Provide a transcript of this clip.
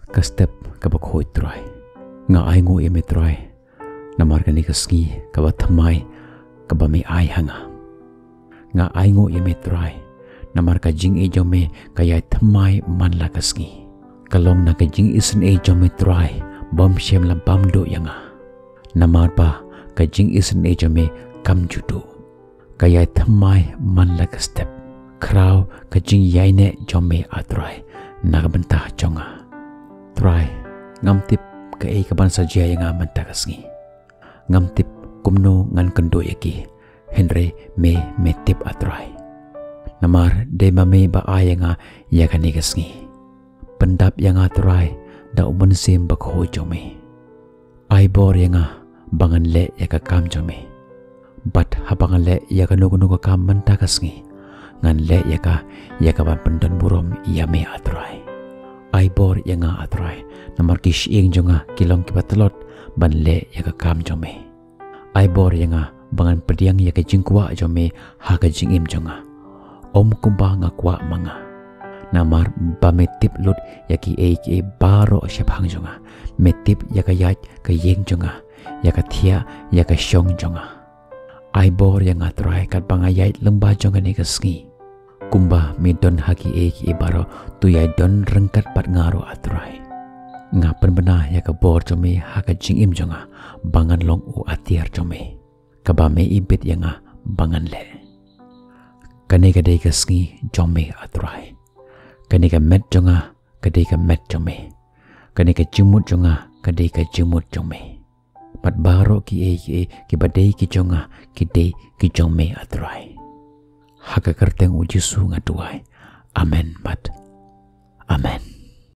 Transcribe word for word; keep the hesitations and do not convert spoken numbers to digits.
Ka step kaba khuid, Trai, nga ainguh ïa me, Trai, namar kane ka sngi kaba thymmai kaba me ai ha nga. Nga ainguh ïa me, Trai, namar ka jingïeit jong me ka ïai thymmai man la ka sngi. Ka long na ka jingisynei jong me, Trai, bym shym la bam duh ïa nga. Namar ba ka jingisynei jong me kam ju duh. Ka ïai thymmai man la ka step. Khraw ka jingïaineh jong me, A Trai, na ka bynta jong nga. Trai, ngam tip kaei kaban sa jia ïa nga mynta ka sngi. Ngam tip kumno ngan kynduh ïa ki, hynrei me, me tip, A Trai. Namar dei ma me ba ai ïa nga ïa kane ka sngi. Pyndap ïa nga, Trai, da u Mynsiem Bakhuid jong me. Ai bor ïa nga ba ngan leh ïa ka kam jong me. Bad haba ngan leh ïa kano kano ka kam mynta ka sngi, ngan leh ïa ka ïa kaban pyndonburom ïa me, A Trai. Ai bor ïa nga, A Trai, namar ki shyieng jong nga ki long kiba tlot ban leh ïa ka kam jong me. Ai bor ïa nga ba ngan pdiang ïa ka jingkwah jong me ha ka jingim jong nga. Ym kumba nga kwah ma nga. Namar ba me tip lut ïa kiei kiei baroh shaphang jong nga. Me tip ïa ka ïaid ka ïeng jong nga, ïa ka thiah, ïa ka shong jong nga. Ai bor ïa nga, Trai, katba nga ïaid lyngba jong kane ka sngi. Kumba me don ha kiei kiei baroh, to ïai don ryngkat bad nga ruh, A Trai. Nga pynbna ïa ka bor jong me ha ka jingim jong nga, ba ngan long u atiar jong me, kaba me ibit ïa nga ba ngan leh. Kane ka dei ka sngi jong me, A Trai. Kane ka met jong nga ka dei ka met jong me. Kane ka jingmut jong nga ka dei ka jingmut jong me. Bad baroh kiei kiei kiba dei ki jong nga ki dei ki jong me, A Trai. Ha ka kyrteng u Jisu nga duwai. Amen bad amen.